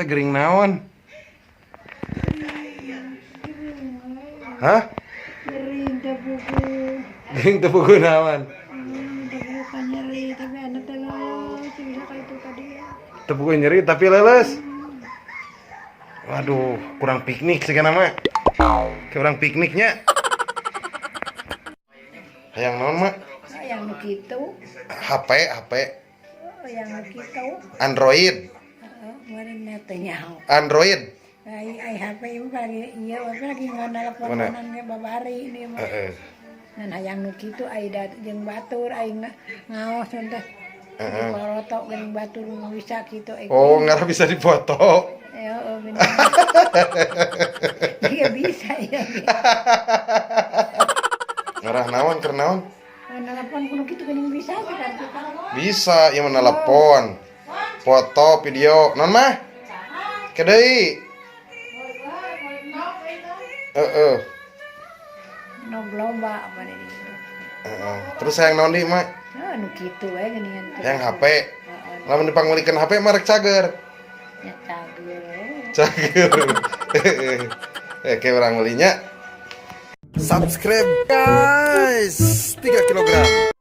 Emak teh gering naon? Hah? Gering teu puguh. Gering teu puguh naon? Teu puguh nyeri, tapi anak teh leuleus bisa ka itu tadi ya. Teu puguh nyeri tapi leuleus. Waduh, kurang piknik sih mah. Kurang pikniknya. Hayang naon, Mak? Oh, yang nu kitu. HP, HP. Oh, yang nu kitu. Android. Heeh, meureun teh nyaho. Android. Ai ai HP ieu lagi ieu apa lagi nganaleponan ge babari ini mah. Ngan hayang nu kitu ai da jeung batur ai ngaos teh. Diporoto geuning batur nu bisa kitu ai. Oh, ngarah bisa dipoto. Ya, oh, bener. Iya bisa ya. Ngarah naon keur naon? Nelpon kudu kitu geuning bisa sih kan kita. Bisa, ieu mah nelpon. Foto, video, naon mah? Kedeui. Heeh. No loba apa di itu. Heeh. Terus hayang naon deui, Mak? Oh, nu kitu we geuningan teh. Hayang HP. Heeh. Lamun dipangmeulikeun HP mah rek cager. Ya cager. Cager. Oke, urang belinya. Subscribe, guys. 3 kilogram.